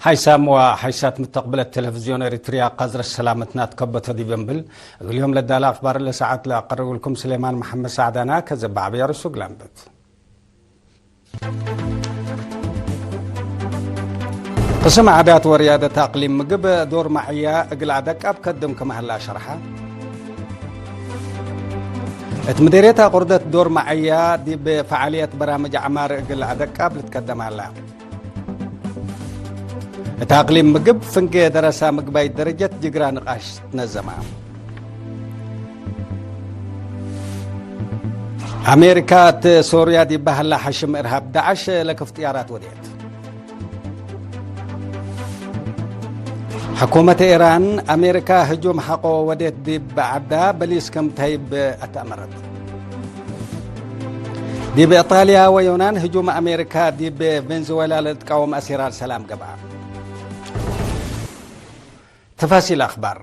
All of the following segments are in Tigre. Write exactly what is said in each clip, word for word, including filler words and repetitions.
ሓይሳም ወሓይሳት ምተቅብለት ቴሌቪዝዮን ኤሪትርያ፣ ቀዝረ ሰላመትና ትከበቶ ዲብ እንብል፣ እግል ዮም ለዳለ አክባር ለሰዓት ለአቀርብልኩም ስሌማን መሐመድ ሳዕዳና። ከዘ በዐበየ ርእሱ እግል አንብት። ቅስም ዓዳት ወርያደት አቅሊም ምግብ ዶር መዕያ እግል አደቃብ ከድም ክም ሀላ ሸርሐ። እት ምዴርየት አቁርደት ዶር መዕያ ዲብ ፈዓልየት በራምጅ ዐማር እግል አደቃብ ልትከደም ሀላ። እት አቅሊም ምግብ ፍንጌ ደረሳ ምግባይ ደረጀት ጅግራ ንቃሽ ትነዘማ። አሜሪካ እት ሶርያ ዲብ በሀላ ሐሽም እርሃብ ዳዕሽ ለክፍ ጥያራት ወዴት። ሕኩመት ኤራን፣ አሜሪካ ህጁም ሐቆ ወዴት ዲብ ዐዳ በሊስ ክም ተህይብ አትአመረት። ዲብ ኢጣልያ ወዮናን ህጁም አሜሪካ ዲብ ቬንዙዌላ ለልትቃወም አሲራር ሰላም ገብአ። ተፋሲል አክባር።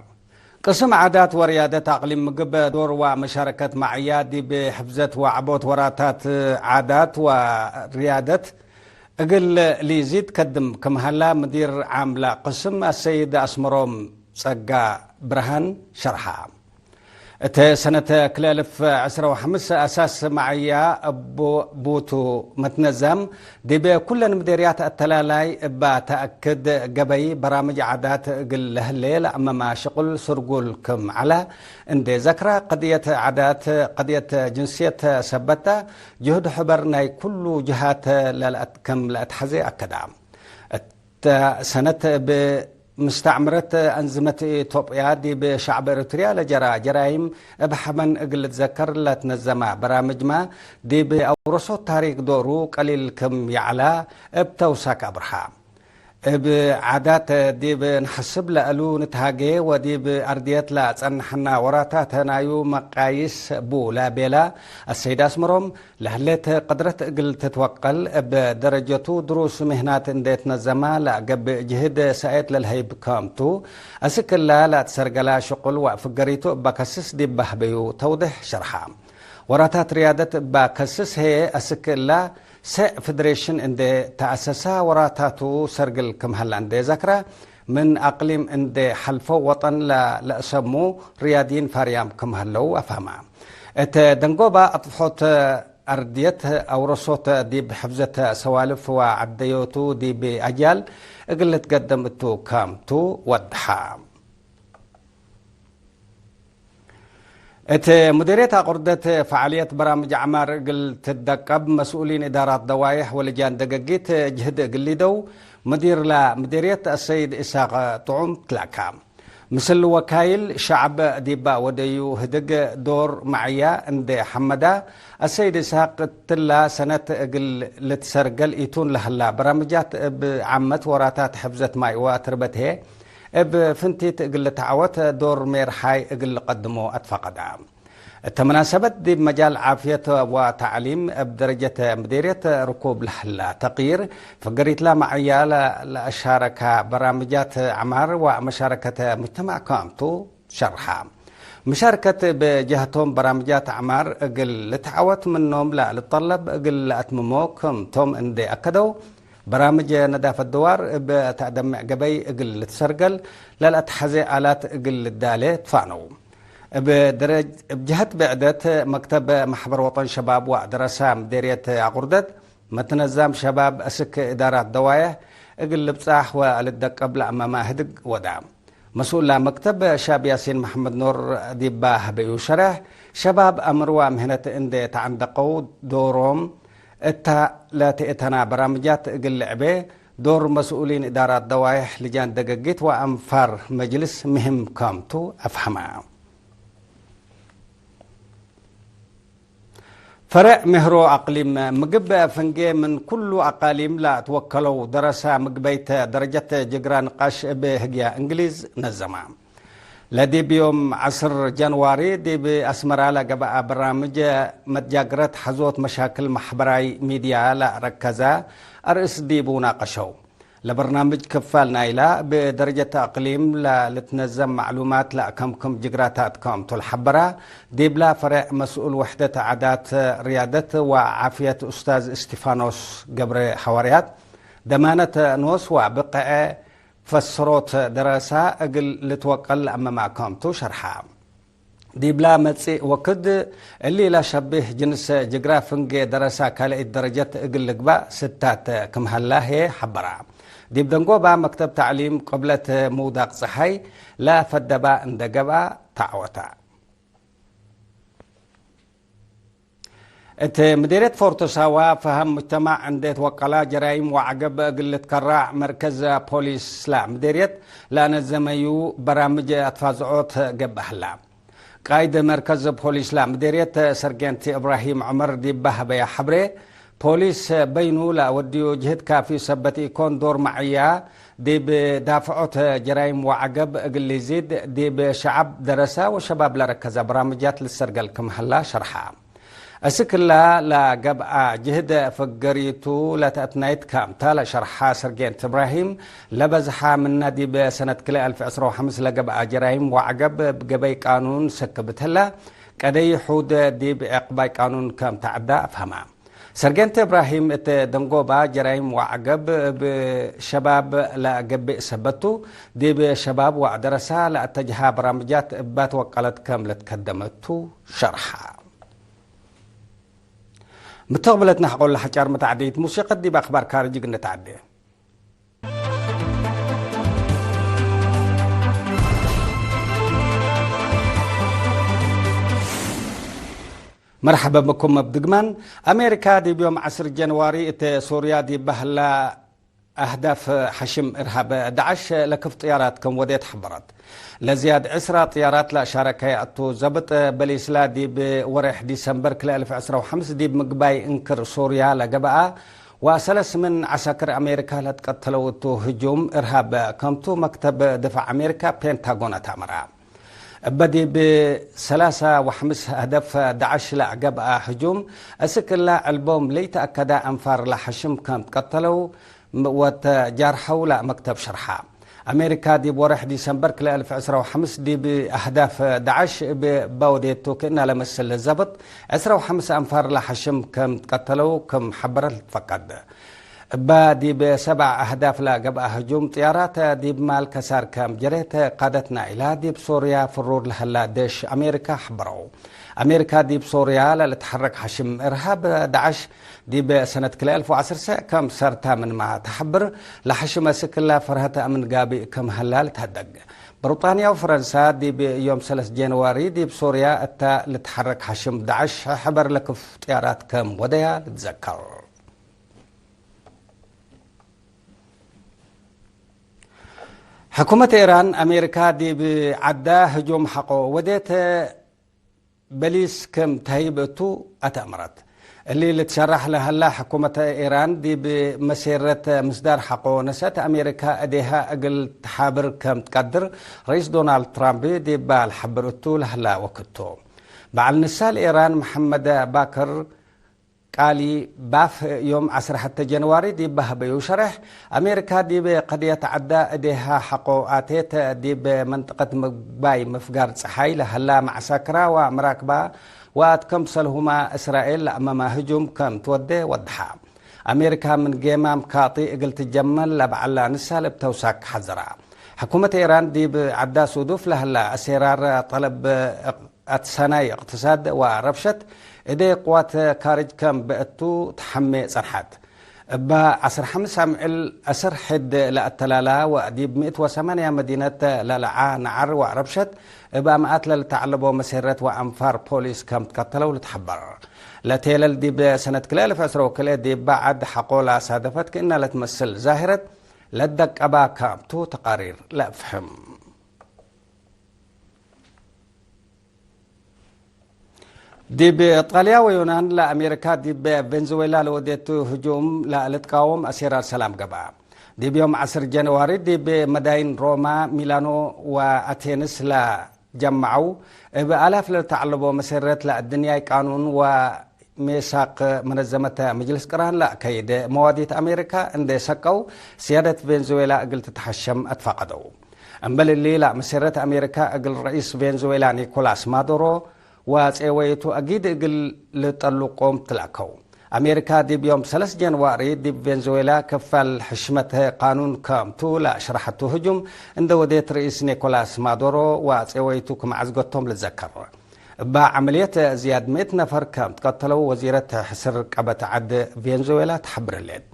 ቅስም ዓዳት ወርያደት አቅሊም ምግብ ዶር ወመሻረከት መዕያ ዲብ ሕፍዘት ወዐቦት ወራታት ዓዳት ወርያደት እግል ሊዚድ ከድም ክም ሀላ ምዲር ዓም ለቅስም አሰይድ አስመሮም ጸጋ ብርሃን ሸርሐ። እተ ሰነት ክልኤ እልፍ ዕስራ ወሐምስ አሳስ መዐያ እቡ ቡቱ መትነዛም ዲብ ኩለን ምዴርያት አተላላይ እባ ተአክድ ገበይ በራምጅ ዓዳት እግል ለህሌ ለአመማ ሽቁል ስርጉል ክም ዐለ እንዴ ዘክራ፣ ቅድየት ዓዳት፣ ቅድየት ጅንስየት ሰበታ ጅሁድ ሕበር ናይ ኩሉ ጅሃት ለልአት-፣ ክም ለአትሐዜ አከዳ። እተ ሰነት እብ ምስተዕምረት አንዝመት ኢትዮጵያ ዲብ ሸዕብ ኤሪትርያ ለጀራ ጀራይም እብ ሐበን እግል ልትዘከር ለትነዘማ በራምጅመ፣ ዲብ አውረሶት ታሪክ ዶሩ ቀሊል ክም ይዐላ እብ ተውሳክ አብርሃ። እብ ዓዳት ዲብ ነሐስብ ለእሉ ንትሃጌ ወዲብ አርድየት ለአጸንሐና ወራታት ናዩ መቃይስ ቡ ለቤላ አሰይድ አስመሮም፣ ለህሌት ቅድረት እግል ትትወቀል፣ እብ ደረጀቱ ድሩስ ምህናት እንዴ ትነዘማ ለገብእ ጅህድ ሰእየት ለልሀይብ ከምቱ፣ አስክ እላ ለአትሰርገላ ሽቁል ወፍገሪቱ እበ ከስስ ዲብ በህበዩ ተውድሕ ሸርሐ። ወራታት ርያደት እበ ከስስ ህዬ አስክ እላ ሰእ ፍድሬሽን እንዴ ተአሰሳ ወራታቱ ሰርግል ክም ሀላ እንዴ ዘክረ፣ ምን አቅሊም እንዴ ሐልፈው ወጠን ለ-፣ ለእሰሙ ርያድይን ፋርያም ክም ሀለው አፍሀማ። እት ደንጎባ አጥፍሖት አርድየት አውረሶት ዲብ ሕፍዘት ሰዋልፍ ወዐደዮቱ ዲብ አጅያል እግል ልትገደም እቱ ከምቱ ወድሐ። እት ሙዲርየት አቁርደት ፈዓልየት በራምጅ ዐማር እግል ትደቀብ መስኡሊን እዳራት ደዋይሕ ወልጃን ደገጊት ጅህድ እግል ሊደው፣ ሙዲር ለሙዲርየት አሰይድ ኢሳቅ ጥዑም ትላካ። ምስል ወካይል ሸዕብ ዲባ ወደዩ ህድግ ዶር መዕያ እንዴ ሐመዳ፣ አሰይድ ኢስሐቅ እትላ ሰነት እግል ልትሰርገል ኢቱን ለህላ በራምጃት እብ ዓመት ወራታት ሕፍዘት ማይ ወአትርበት ህዬ እብ ፍንቲት እግል ልትዐወት ዶር ሜርሓይ እግል ልቀድሞ አትፈቀዳ። እተ መናሰበት ዲብ መጃል ዓፍየት ወተዕሊም እብ ደረጀት ምዴርየት ርኩብ ለህላ ተቅይር፣ ፍገሪትላ መዕያ ለአሻረካ በራምጃት ዐማር ወመሻረከት ሙጅተማዕ ክምቱ ሸርሐ። መሻርከት እብ ጀህቶም በራምጃት ዐማር እግል ልትዐወት ምኖም ለልጠለብ እግል ለአትምሞ ክምቶም እንዴ አከደው፣ በራምጅ ነዳፈት ድዋር እብ ተአደምዕ ገበይ እግል ልትሰርገል ለልአትሐዜ አላት እግል ልዳሌ ትፋነው። እብ ደረጅ-፣ እብ ጀሀት ብዕደት፣ መክተብ መሕበር ወጠን ሸባብ ወደረሳ ምዴርየት አቁርደት፣ መትነዛም ሸባብ አስክ እዳራት ደዋየሕ እግል ልብጻሕ ወልደቀብ ለአመማ ህድግ ወዳ። መስኡል መክተብ ሸባብ ያሲን መሐመድ ኑር ዲባ ሀበዩ ሸረሕ፣ ሸባብ አምር ወምህነት እንዴ ተዐንደቀው ዶሮም እታ ለትእተና በራምጃት እግል ልዕቤ ዶር መስኡሊን እዳራት ደዋይሕ፣ ልጃን ደገጊት ወአንፋር መጅልስ ምህም ከምቱ አፍሀመ። ፈረዕ ምህሮ አቅሊም ምግብ ፍንጌ ምን ኩሉ አቃሊም ለአትወከለው ደረሳ ምግበይት ደረጀት ጅግራ ንቃሽ እብ ህግያ እንግሊዝ ነዘማ። ለዲብ ዮም ዐስር ጃንዋሪ ዲብ አስመራ ለገብአ በራምጅ መትጃግረት ሐዞት መሻክል መሕበራይ ሚድያ ለአረከዘ አርእስ ዲቡ ናቀሸው። ለበርናምጅ ክፋል ናይላ እብ ደረጀት አቅሊም ለልትነዘም ማዕሉማት ለአከምክም ጅግራታት ክምቱ ለሐበራ፣ ዲብላ ፈሬዕ መስኡል ውሕደት ዓዳት ርያደት ወዓፍየት ኡስታዝ እስቲፋኖስ ገብረ ሐዋርያት፣ ደማነት ኖስ ወብቅዐ ፈስሮት ደረሳ እግል ልትወቀል ለአመማ ከምቱ ሸርሐ። ዲብላ መጽእ ወክድ እሊ ለሸብህ ጅንስ ጅግራፍ ፍንጌ ደረሳ ካልአይት ደረጀት እግል ልግባእ ስታት ክም ሀላ ህዬ ሐበራ። ዲብ ደንጎባ መክተብ ተዕሊም ቅብለት ምውዳቅ ጸሓይ ለፈደባ እንደ ገብአ ተዐወታ። እት ምዴርየት ፎርቶ ሳዋ ፈሀም ሙጅተማዕ እንዴ ትወቀላ ጀራይም ወዐገብ እግል ልትከራዕ መርከዝ ፖሊስ ለምዴርየት ለአነዘመዩ በራምጅ አትፋዝዖት ገብአ ህላ። ቃይድ መርከዝ ፖሊስ ለምዴርየት ሰርጌንት እብራሂም ዑመር ዲብ በሀበያ ሐብሬ፣ ፖሊስ በይኑ ለአወድዩ ጅህድ ካፊ ሰበት ኢኮን፣ ዶር መዐያ ዲብ ዳፍዖት ጀራይም ወዐገብ እግል ሊዚድ፣ ዲብ ሸዐብ ደረሳ ወሸባብ ለረከዘ በራምጃት ልሰርገል ክም ሀላ ሸርሐ። እስክላ ለገብአ ጅህድ ፍገሪቱ ለተአትናይት ካምታ ለሸርሐ ሰርጌንት እብራሂም፣ ለበዝሐ ምነ ዲብ ሰነት ክልኤ አልፍ ዕስራ ወሐምስ ለገብአ ጀራይም ወዐገብ እብ ገበይ ቃኑን ሰክብት ህላ፣ ቀደይ ሑድ ዲብ ዕቅባይ ቃኑን ከም ተዐዳ አፍሀማ። ሰርጌንት እብራሂም እት ደንጎባ ጀራይም ወዐገብ እብ ሸባብ ለገብእ ሰበቱ፣ ዲብ ሸባብ ወአደረሳ ለአተጅሃ በራምጃት እባ ትወቀለት ከም ልትከደመቱ ሸርሐ። ምተቅብለት ነሕቆ ለሐጫር መታዕደይት ሙሲቀት ዲብ አክባር ካርጅ እግል ነትዓዴ። መርሐበ ብኩም እብ ድግማን። አሜሪካ ዲብ ዮም ዐስር ጀንዋሪ እት ሱርያ ዲብ በህላ አህዳፍ ሐሽም እርሃብ ዳዕሽ ለክፍ ጥያራት ክም ወዴት ሐበረት። ለዝያድ ዕስራ ጥያራት ለአሻረከየ እቱ ዘብጥ በሊስላ ዲብ ወሬሕ ዲሰምበር ክልኤ አልፍ ዕስራ ወሐምስ ዲብ ምግባይ እንክር ሱርያ ለገብአ ወሰለስ ምን ዐሳክር አሜሪካ ለትቀተለው እቱ ህጁም እርሃብ ከምቱ መክተብ ድፋዕ አሜሪካ ፔንታጎን አትአመረ። እበ ዲብ ሰላሳ ወሐምስ ሀደፍ ዳዕሽ ለአገብአ ህጁም፣ እስክላ ዕልቦም ለይተአከደ አንፋር ለሐሽም ከም ትቀተለው ወተጃርሐው ለመክተብ ሸርሐ። አሜሪካ ዲብ ወርሕ ዲሰምበር ክልኤ አልፍ ዕስራ ወሐምስ ዲብ አህዳፍ ዳዕሽ እብ ባውዴቱ ክእና ለመስል ዘብጥ ዕስራ ወሐምስ አንፋር ለሐሽም ከም ትቀተለው ክም ሐበረት ልትፈቀድ። እባ ዲብ ሰብዕ አህዳፍ ለገብአ ህጁም ጥያራት ዲብ ማል ከሳር ከም ጀሬት ቃደት ናይላ ዲብ ሶርያ ፍሩር ለሀላ ደሽ አሜሪካ ሐበረው። አሜሪካ ዲብ ሶርያ ለልትሐረክ ሐሽም እርሃብ ዳዕሽ ዲብ ሰነት ክልኤ አልፍ ወዐሰርተ ከም ሰርታ ምንማ ተሐብር፣ ለሐሽም እስክላ ፈርሀት አምን ጋብእ ከም ሀላ ልትሀደግ። ብሩጣንያ ወፈረንሳ ዲብ ዮም ሰለስ ጀንዋሪ ዲብ ሶርያ እታ ልትሐረክ ሐሽም ዳዕሽ ሕበር ለክፍ ጥያራት ከም ወደያ ልትዘከር። ሕኩመት ኤራን፣ አሜሪካ ዲብ ዐዳ ህጁም ሐቆ ወዴት በሊስ ክም ተህይብ እቱ አትአምረት። እሊ ልትሸራሕ ለሀላ፣ ሕኩመት ኤራን ዲብ መሴረት ምስዳር ሐቆ ነሰአት አሜሪካ እዴሃ እግል ተሓብር ከም ትቀድር፣ ረኢስ ዶናልድ ትራምፕ ዲብ ለሐብር እቱ ለሀላ ወክድ ቱ። በዐል ንሳል ኤራን መሐመድ ባክር ቃሊ ባፍ ዮም ዐስር ሐተ ጀንዋሪ ዲብ በሀበዩ ሸሬሕ፣ አሜሪካ ዲብ ቀድየት ዐዳ እዴሃ ሐቆ አቴት፣ ዲብ መንጠቀት ምግባይ ምፍጋር ጸሓይ ለሀላ መዐሳክራ ወመራክባ ወአት ከምሰልሁማ እስራኤል ለአመማ ህጁም ከም ትወዴ ወደሐ። አሜሪካ ምን ጌማም ካጢ እግል ትጀመል ለበዐላ ንሳል እብ ተውሳክ ሐዘራ። ሕኩመት ኤራን ዲብ ዐዳ ሱዱፍ ለሀላ አሴራር ጠለብ አትሰናይ እቅትሳድ ወረብሸት እዴ ቅዋት ካርጅ ከም ብእቱ ተሐሜ ጸንሐት። እበ ዐስር ሐምስ አምዕል አስር ሕድ ለአተላላ ወዲብ ምእት ወሰማንያ መዲነት ለለዓ ነዓር ወረብሸት እብ አምአት ለልተዐለቦ መሴረት ወአንፋር ፖሊስ ከም ትቀተለው ልትሐበር። ለቴለል ዲብ ሰነት ክልኤ አልፍ ዕስራ ወክልኤ ዲብ በዐድ ሐቆ ለአሳደፈት ክእና ለትመስል ዛህረት ለደቀባ ከምቱ ተቃሪር ለአፍህም። ዲብ ጣልያ ወዮናን ለአሜሪካ ዲብ ቬንዙዌላ ለወዴቱ ህጁም ለልትቃወም አሴራር ሰላም ገብአ። ዲብ ዮም ዐስር ጀንዋሪ ዲብ መዳይን ሮማ፣ ሚላኖ ወአቴንስ ለጀመዐው እብ አላፍ ለልተዐለቦ መሴረት ለአድንያይ ቃኑን ወ ሜሳቅ መነዘመት መጅልስ ቅራን ለአከይደ መዋዲት አሜሪካ እንዴ ሰቀው፣ ስያደት ቬንዙዌላ እግል ትትሐሸም አትፋቀደው። እምበል እሊ፣ ለአመሴረት አሜሪካ እግል ረኢስ ቬንዙዌላ ኒኮላስ ማዱሮ ወጼወይቱ አጊድ እግል ልጠልቆም ትላከው። አሜሪካ ዲብ ዮም ሰለስ ጀንዋሪ ዲብ ቬንዙዌላ ክፋል ሕሽመተ ቃኑን ከምቱ ለአሽረሐቱ ህጁም እንደ ወዴት ርኢስ ኒኮላስ ማዱሮ ወአጼወይቱ ክም ዐዝገቶም ልትዘከር። እባ ዐመልየት ዝያድ ምእት ነፈር ከም ትቀተለው ወዚረት ሕስር ቀበት ዐድ ቬንዙዌላ ተሐብር ህሌት።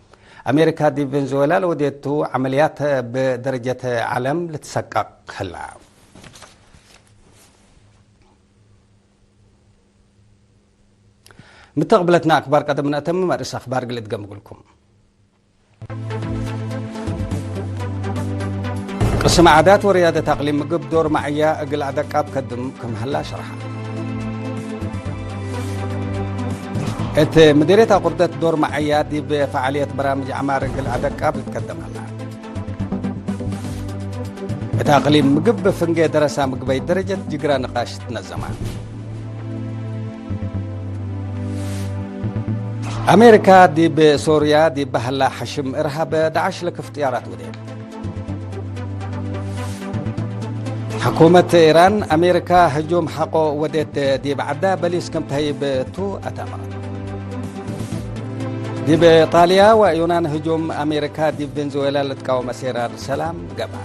አሜሪካ ዲብ ቬንዙዌላ ለወዴቱ ዐመልያት ብደረጀት ዐለም ልትሰቀቅ ህላ። ምተቅብለትና አክባር ቀደም ነአተምም፣ አርእስ አክባር እግል እድገም እግልኩም። ቅስም ዓዳት ወርያደት አቅሊም ምግብ ዶር መዐያ እግል አደቃብ ከድም ክም ሀላ ሸርሐ። እት ምዲርየት አቁርደት ዶር መዐያ ዲብ ፈዓልየት በራምጅ ዐማር እግል አደቃብ ልትከደም ሀላ። እት አቅሊም ምግብ ፍንጌ ደረሳ ምግበይ ደረጀት ጅግራ ንቃሽ ትነዘማ። አሜሪካ ዲብ ሶርያ ዲብ በህላ ሐሽም እርሃብ ዳዕሽ ለክፍ ጥያራት ወዴት። ሕኩመት ኢራን አሜሪካ ህጁም ሐቆ ወዴት ዲብ ዐዳ በሊስ ክም ተህይብ ቱ አተመረት። ዲብ ጣልያ ወዩናን ህጁም አሜሪካ ዲብ ቬንዙዌላ ልትቃወም አሴራር ሰላም ገብአ።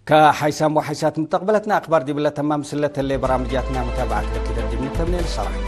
ከሓይሳም ወሓይሳት ምተቅበለትና አክባር ዲብለ ተማም ስለተሌ በራምጃትና መታብዓት በኪደት ዲብ ንተምኔል ሰላም።